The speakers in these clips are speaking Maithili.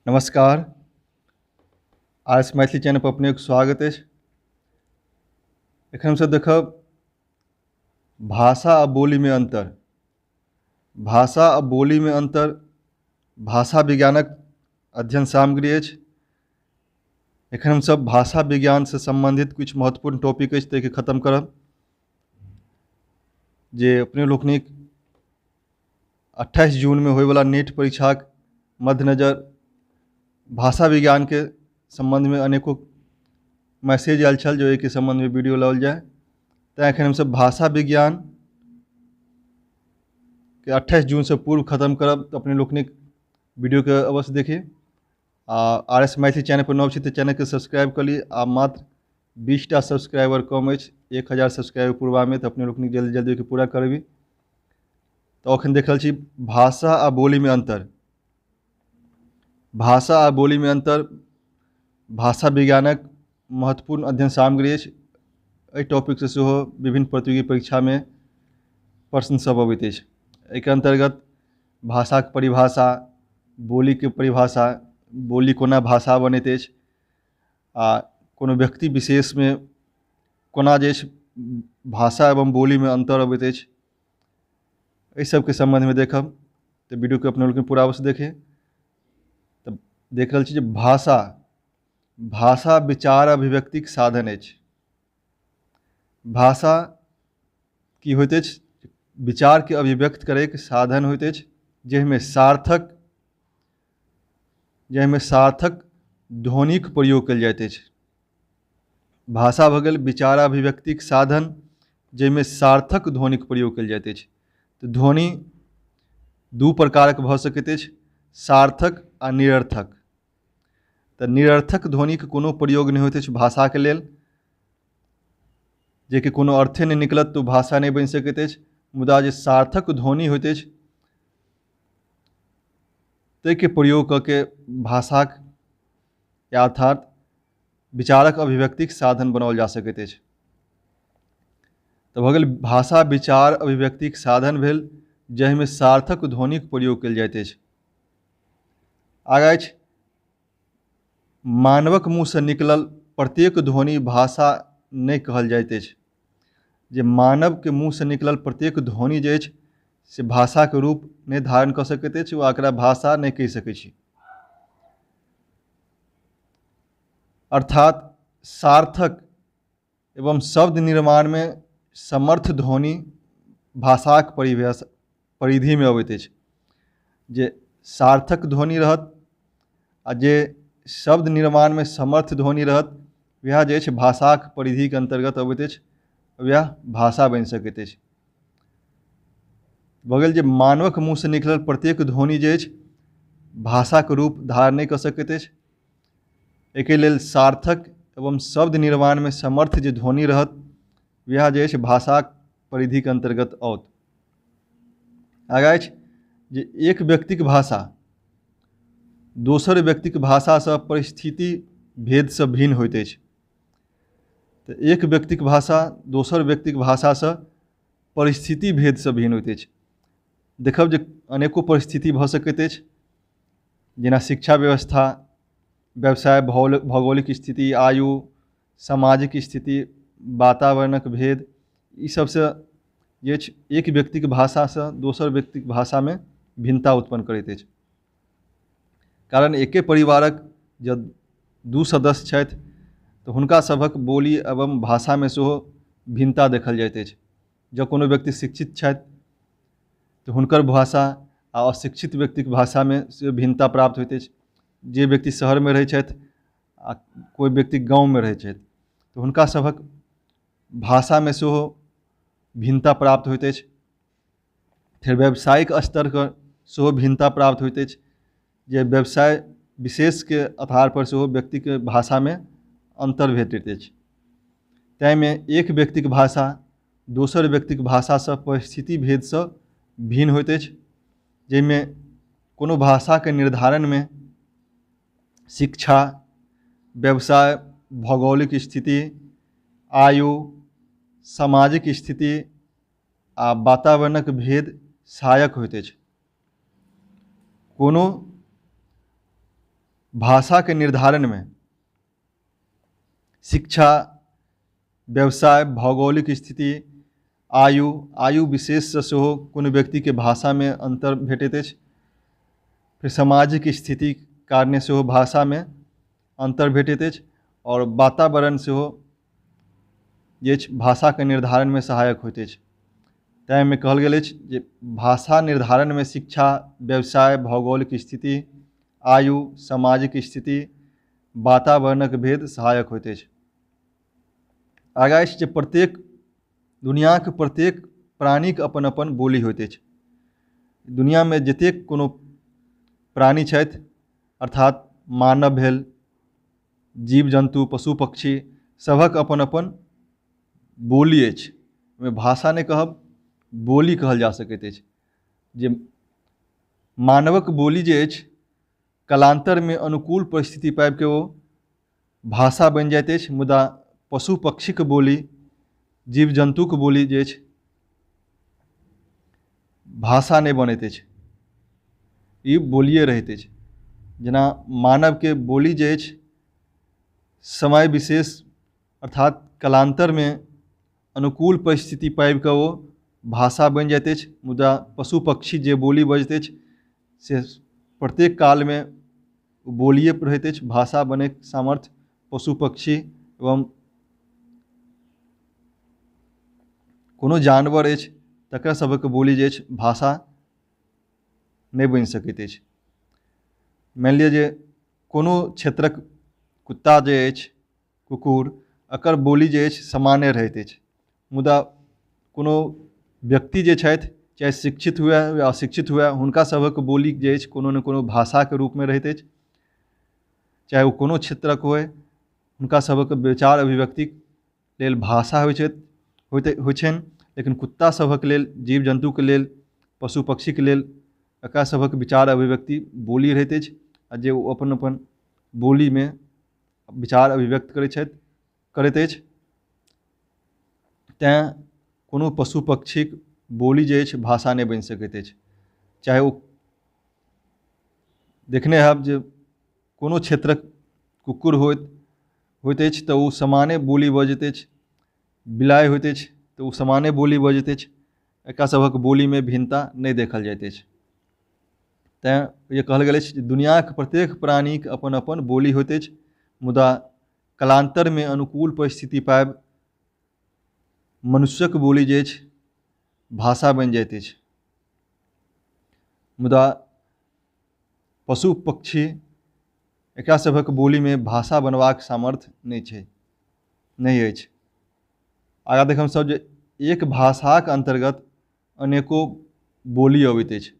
नमस्कार, आर एस मैथिली चैनल पर अपनेक स्वागत अछि। एखन हमसब देखब भाषा आ बोलीमे अन्तर। भाषा आ बोलीमे अन्तर भाषा विज्ञानक अध्ययन सामग्री अछि। एखन हमसब भाषा विज्ञानसँ सम्बन्धित किछु महत्वपूर्ण टॉपिक अछि ताहिके खत्म करब, जे अपने लोकनिक 28 जूनमे होयवला नेट परीक्षाक मद्देनजर भाषा विज्ञानके सम्बन्धमे अनेको मैसेज आयल छल जे ओहिके सम्बन्धमे वीडियो लाओल जाय। तैँ एखन हमसब भाषा विज्ञान के 28 जूनसँ पूर्व खत्म करब, तऽ अपने लोकनिक वीडियोके अवश्य देखी। आ आर एस मैथिली चैनल पर नव छी तऽ चैनलके सब्सक्राइब कऽ ली। आ मात्र 20टा सब्सक्राइबर कम अछि 1000 सब्सक्राइबर पुरबामे, तऽ अपने लोकनिक जल्दी जल्दी ओहिके पूरा करबी। तऽ एखन देख रहल छी भाषा आ बोलीमे अन्तर। भाषा आ बोलीमे अन्तर भाषा विज्ञानक महत्वपूर्ण अध्ययन सामग्री अछि। एहि टॉपिकसँ सेहो विभिन्न प्रतियोगी परीक्षामे प्रश्न सब अबैत अछि। एहिके अन्तर्गत भाषाक परिभाषा, बोलीके परिभाषा, बोली कोना भाषा बनैत अछि आ कोनो व्यक्ति विशेषमे कोना जे अछि भाषा एवं बोलीमे अन्तर अबैत अछि, एहि सबके सम्बन्धमे देखब। तऽ वीडियोके अपने लोकनि पूरा अवश्य देखी। तऽ देख रहल छी जे भाषा भाषा विचार अभिव्यक्तिक साधन अछि। भाषा की होइत अछि? विचारके अभिव्यक्त करैके साधन होइत अछि, जाहिमे सार्थक ध्वनिक प्रयोग कयल जाइत अछि। भाषा भऽ गेल विचार अभिव्यक्तिक साधन, जाहिमे सार्थक ध्वनिक प्रयोग कयल जाइत अछि। तऽ ध्वनि दू प्रकारक भऽ सकैत अछि, सार्थक आ निरर्थक। तऽ निरर्थक ध्वनिक कोनो प्रयोग नहि होइत अछि भाषाके लेल, जेकि कोनो अर्थे नहि निकलत तऽ ओ भाषा नहि बनि सकैत अछि। मुदा जे सार्थक ध्वनि होइत अछि ताहिके प्रयोग कऽ के भाषाक या अर्थात विचारक अभिव्यक्तिक साधन बनाओल जा सकैत अछि। तऽ भऽ गेल भाषा विचार अभिव्यक्तिक साधन भेल, जाहिमे सार्थक ध्वनिक प्रयोग कयल जाइत अछि। आगाँ अछि मानवक मुँहसँ निकलल प्रत्येक ध्वनि भाषा नहि कहल जाइत अछि। जे मानवके मुँहसँ निकलल प्रत्येक ध्वनि जे अछि से भाषाके रूप नहि धारण कऽ सकैत अछि, वा एकरा भाषा नहि कहि सकैत छी। अर्थात सार्थक एवं शब्द निर्माणमे समर्थ ध्वनि भाषाक परिधिमे अबैत अछि। जे सार्थक ध्वनि रहत आ जे शब्द निर्माणमे समर्थ ध्वनि रहत, वएह जे अछि भाषाक परिधिके अन्तर्गत अबैत अछि, वएह भाषा बनि सकैत अछि। भऽ गेल जे मानवक मुँहसँ निकलल प्रत्येक ध्वनि जे अछि भाषाक रूप धारण नहि कऽ सकैत अछि। एहिके लेल सार्थक एवं शब्द निर्माणमे समर्थ जे ध्वनि रहत वएह जे अछि भाषाक परिधिके अन्तर्गत आओत। आगाँ अछि जे एक व्यक्तिक भाषा दोसर व्यक्तिक भाषासँ परिस्थिति भेदसँ भिन्न होइत अछि। तऽ एक व्यक्तिक भाषा दोसर व्यक्तिक भाषासँ परिस्थिति भेदसँ भिन्न होइत अछि। देखब जे अनेको परिस्थिति भऽ सकैत अछि, जेना शिक्षा व्यवस्था, व्यवसाय, भौगोलिक स्थिति, आयु, सामाजिक स्थिति, वातावरणक भेद, ई सबसँ जे अछि एक व्यक्तिक भाषासँ दोसर व्यक्तिक भाषामे भिन्नता उत्पन्न करैत अछि। कारण एके परिवारक जब दू सदस्य छथि तऽ हुनका सभक बोली एवं भाषामे सेहो भिन्नता देखल जाइत अछि। जँ कोनो व्यक्ति शिक्षित छथि तऽ हुनकर भाषा आ अशिक्षित व्यक्तिक भाषामे सेहो भिन्नता प्राप्त होइत अछि। जे व्यक्ति शहरमे रहै छथि आ कोइ व्यक्ति गाँवमे रहै छथि तऽ हुनका सभक भाषामे सेहो भिन्नता प्राप्त होइत अछि। फेर व्यावसायिक स्तरके सेहो भिन्नता प्राप्त होइत अछि, जे व्यवसाय विशेषके आधार पर सेहो व्यक्तिके भाषामे अन्तर भेटैत अछि। ताहिमे एक व्यक्तिक भाषा दोसर व्यक्तिक भाषासँ परिस्थिति भेदसँ भिन्न होइत अछि, जाहिमे कोनो भाषाके निर्धारणमे शिक्षा, व्यवसाय, भौगोलिक स्थिति, आयु, सामाजिक स्थिति आ वातावरणक भेद सहायक होइत अछि। कोनो भाषाके निर्धारणमे शिक्षा, व्यवसाय, भौगोलिक स्थिति, आयु, आयु विशेषसँ सेहो कोनो व्यक्तिके भाषामे अन्तर भेटैत अछि। फेर सामाजिक स्थितिक कारणे सेहो भाषामे अन्तर भेटैत अछि आओर वातावरण सेहो जे अछि भाषाके निर्धारणमे सहायक होइत अछि। तैँ एहिमे कहल गेल अछि जे भाषा निर्धारणमे शिक्षा, व्यवसाय, भौगोलिक स्थिति, आयु, सामाजिक स्थिति, वातावरणक भेद सहायक होइत अछि। आगाँ अछि जे प्रत्येक दुनिआके प्रत्येक प्राणीके अपन अपन बोली होइत अछि। दुनिआमे जतेक कोनो प्राणी छथि, अर्थात मानव भेल, जीव जन्तु, पशु पक्षी, सभक अपन अपन बोली अछि। ओहिमे भाषा नहि कहब, बोली कहल जा सकैत अछि। जे मानवक बोली जे अछि कालान्तरमे अनुकूल परिस्थिति पाबिके ओ भाषा बनि जाइत अछि, मुदा पशु पक्षीके बोली, जीव जन्तुके बोली जे अछि भाषा नहि बनैत अछि, ई बोलिए रहैत अछि। जेना मानवके बोली जे अछि समय विशेष अर्थात कालान्तरमे अनुकूल परिस्थिति पाबिकऽ ओ भाषा बनि जाइत अछि, मुदा पशु पक्षी जे बोली बजैत अछि से प्रत्येक कालमे बोलिए रहैत अछि। भाषा बनैके सामर्थ्य पशु पक्षी एवं कोनो जानवर अछि तकर सभक बोली जे अछि भाषा नहि बनि सकैत अछि। मानि लिअ जे कोनो क्षेत्रक कुत्ता जे अछि, कुकुर, एकर बोली जे अछि सामान्य रहैत अछि, मुदा कोनो व्यक्ति जे छथि, चाहे शिक्षित हुए या अशिक्षित हुए, हुनका सभक बोली जे अछि कोनो ने कोनो भाषाके रूपमे रहैत अछि। चाहे ओ कोनो क्षेत्रक होइ, हुनका सभक विचार अभिव्यक्तिक लेल भाषा होइ छथि होइत छनि, लेकिन कुत्ता सभक लेल, जीव जन्तुके लेल, पशु पक्षीके लेल एकरा सभक विचार अभिव्यक्ति बोली रहैत अछि, आ जे ओ अपन अपन बोलीमे विचार अभिव्यक्त करैत छथि करैत अछि। तैँ कोनो पशु पक्षीक बोली जे अछि भाषा नहि बनि सकैत अछि। चाहे ओ देखने होयब जे कोनो क्षेत्रक कुकुर होइत अछि तऽ ओ समाने बोली बजैत अछि, बिलाइ होइत अछि तऽ ओ समाने बोली बजैत अछि, एकरा सभक बोलीमे भिन्नता नहि देखल जाइत अछि। तैँ ई कहल गेल अछि जे दुनिआके प्रत्येक प्राणीके अपन अपन बोली होइत अछि, मुदा कालान्तरमे अनुकूल परिस्थिति पाबि मनुष्यक बोली जे अछि भाषा बनि जाइत अछि, मुदा पशु पक्षी एकरा सभक बोलीमे भाषा बनबाक सामर्थ्य नहि छै, नहि अछि। आगाँ देखब सब जे एक भाषाक अन्तर्गत अनेको बोली अबैत अछि।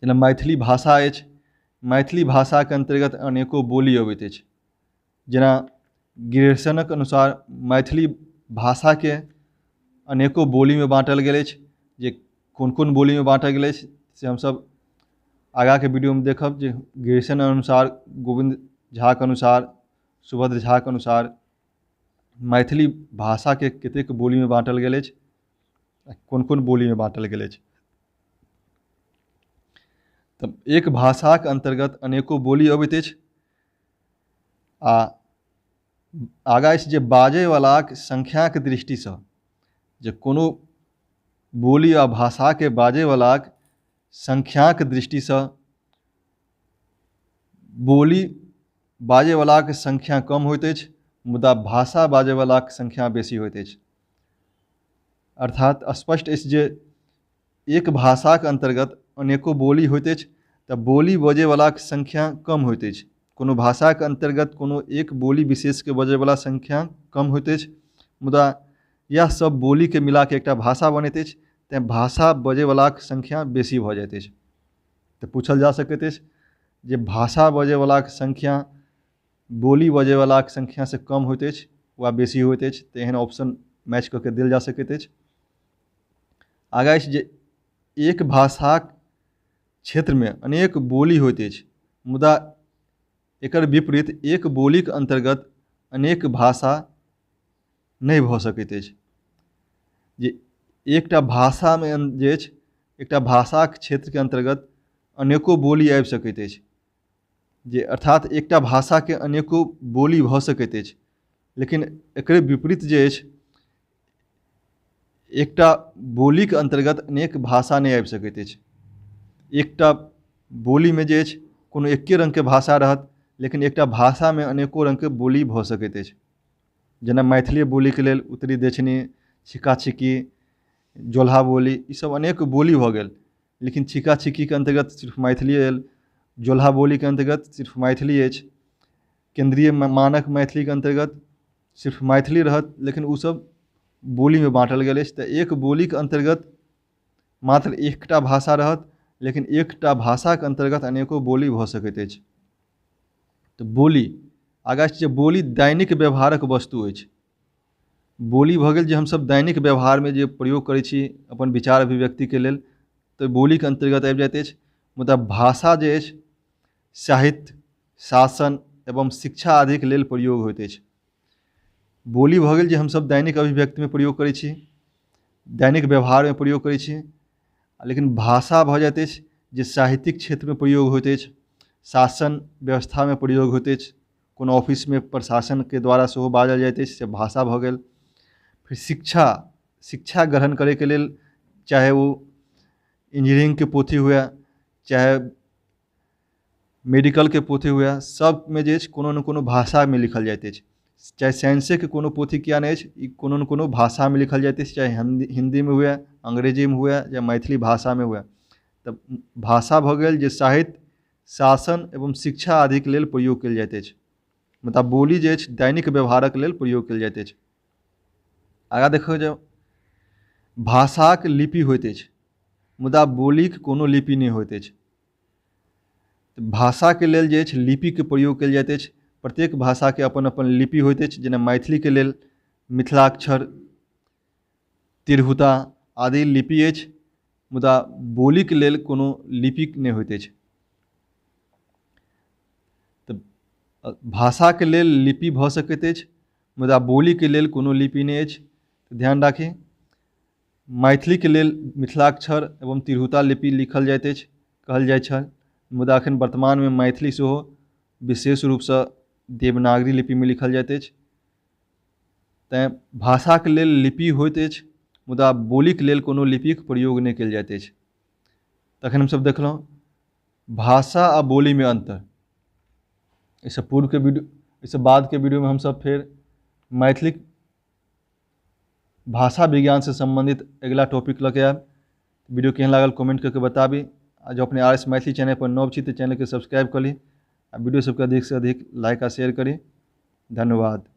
जेना मैथिली भाषा अछि, मैथिली भाषाके अन्तर्गत अनेको बोली अबैत अछि। जेना ग्रियर्सनक अनुसार मैथिली भाषाके अनेको बोलीमे बाँटल गेल अछि, जे कोन कोन बोलीमे बाँटल गेल अछि से हमसब आगाँके वीडियोमे देखब। जे ग्रियर्सन अनुसार, गोविन्द झाके अनुसार, सुभद्र झाके अनुसार मैथिली भाषाके कतेक बोलीमे बाँटल गेल अछि, कोन कोन बोलीमे बाँटल गेल अछि। तऽ एक भाषाक अन्तर्गत अनेको बोली अबैत अछि। आ आगाँ अछि जे बाजयवलाक संख्याके दृष्टिसँ जे कोनो बोली आ भाषाके बाजयवलाक संख्याक दृष्टिसँ बोली बाजयवलाक संख्या कम होइत अछि, मुदा भाषा बाजयवलाक संख्या बेसी होइत अछि। अर्थात स्पष्ट अछि जे एक भाषाक अन्तर्गत अनेको बोली होइत अछि, तऽ बोली बजयवलाक संख्या कम होइत अछि। कोनो भाषाक अन्तर्गत कोनो एक बोली विशेषके बजयवला संख्या कम होइत अछि, मुदा इएह सब बोलीके मिलाके एकटा भाषा बनैत अछि, तैँ भाषा बजयवलाक संख्या बेसी भऽ जाइत अछि। तऽ पूछल जा सकैत अछि जे भाषा बजयवलाक संख्या बोली बजयवलाक संख्यासँ कम होइत अछि वा बेसी होइत अछि, तऽ एहन ऑप्शन मैच कऽ के देल जा सकैत अछि। आगाँ अछि जे एक भाषाक क्षेत्रमे अनेक बोली होइत अछि, मुदा एकर विपरीत एक बोलीक अन्तर्गत अनेक भाषा नहि भऽ सकैत अछि। जे एकटा भाषामे जे अछि एकटा भाषाक क्षेत्रके अन्तर्गत अनेको बोली आबि सकैत अछि, जे अर्थात एकटा भाषाके अनेको बोली भऽ सकैत अछि, लेकिन एकरे विपरीत जे अछि एकटा बोलीके अन्तर्गत अनेक भाषा नहि आबि सकैत अछि। एकटा बोलीमे जे अछि कोनो एके रङ्गके भाषा रहत, लेकिन एकटा भाषामे अनेको रङ्गके बोली भऽ सकैत अछि। जेना मैथिली बोलीके लेल उत्तरी दक्षिणी, छिका छिकी, जोलहा बोली, ईसब अनेक बोली भऽ गेल, लेकिन छिका छिकीके अन्तर्गत सिर्फ मैथिली आयल, जोलहा बोलीके अन्तर्गत सिर्फ मैथिली अछि, केन्द्रीय मानक मैथिलीके अन्तर्गत सिर्फ मैथिली रहत, लेकिन ओसब बोलीमे बाँटल गेल अछि। तऽ एक बोलीके अन्तर्गत मात्र एकटा भाषा रहत, लेकिन एकटा भाषाके अन्तर्गत अनेको बोली भऽ सकैत अछि। तऽ बोली आगाँ जे बोली दैनिक व्यवहारक वस्तु अछि। बोली भऽ गेल जे हमसब दैनिक व्यवहारमे जे प्रयोग करै छी अपन विचार अभिव्यक्तिके लेल, तऽ बोलीके अन्तर्गत आबि जाइत अछि। मुदा भाषा जे अछि साहित्य, शासन एवं शिक्षा आदिके लेल प्रयोग होइत अछि। बोली भऽ गेल जे हमसब दैनिक अभिव्यक्तिमे प्रयोग करै छी, दैनिक व्यवहारमे प्रयोग करै छी, लेकिन भाषा भऽ जाइत अछि जे साहित्यिक क्षेत्रमे प्रयोग होइत अछि, शासन व्यवस्थामे प्रयोग होइत अछि, कोनो ऑफिसमे प्रशासनके द्वारा सेहो बाजल जाइत अछि, से भाषा भऽ गेल। फेर शिक्षा, शिक्षा ग्रहण करैके लेल चाहे ओ इंजीनियरिंगके पोथी हुए, चाहे मेडिकलके पोथी हुए, सबमे जे अछि कोनो ने कोनो भाषामे लिखल जाइत अछि। चाहे साइंसेके कोनो पोथी किया नहि अछि, ई कोनो ने कोनो भाषामे लिखल जाइत अछि, चाहे हिन्दीमे हुए, अंग्रेजीमे हुए या मैथिली भाषामे हुए। तऽ भाषा भऽ गेल जे साहित्य, शासन एवं शिक्षा आदिके लेल प्रयोग कयल जाइत अछि। मतलब बोली जे अछि दैनिक व्यवहारक लेल प्रयोग कयल जाइत अछि। आगाँ देखल जाउ, भाषाक लिपि होइत अछि, मुदा बोलीके कोनो लिपि नहि होइत अछि। भाषाके लेल जे अछि लिपिके प्रयोग कयल जाइत अछि। प्रत्येक भाषाके अपन अपन लिपि होइत अछि, जेना मैथिलीके लेल मिथिलाक्षर, तिरहुता आदि लिपि अछि, मुदा बोलीके लेल कोनो लिपि नहि होइत अछि। तऽ भाषाके लेल लिपि भऽ सकैत अछि, मुदा बोलीके लेल कोनो लिपि नहि अछि। ध्यान राखी, मैथिलीके लेल मिथिलाक्षर एवं तिरहुता लिपि लिखल जाइत अछि, कहल जाइत छल, मुदा एखन वर्तमानमे मैथिली सेहो विशेष रूपसँ देवनागरी लिपिमे लिखल जाइत अछि। तैँ भाषाके लेल लिपि होइत अछि, मुदा बोलीके लेल कोनो लिपिके प्रयोग नहि कयल जाइत अछि। तखन हमसब देखलहुँ भाषा आ बोलीमे अन्तर। एहिसँ पूर्वके वीडियो, एहिसँ बादके वीडियोमे हमसब फेर मैथिली भाषा विज्ञानसँ सम्बन्धित अगिला टॉपिक लऽ के आयब। वीडियो केहन लागल कमेंट करके बताबी, आ जँ अपने आर एस मैथिली चैनल पर नव छी तऽ चैनलके सब्सक्राइब कऽ ली आ वीडियो सबके अधिकसँ अधिक लाइक आ शेयर करी। धन्यवाद।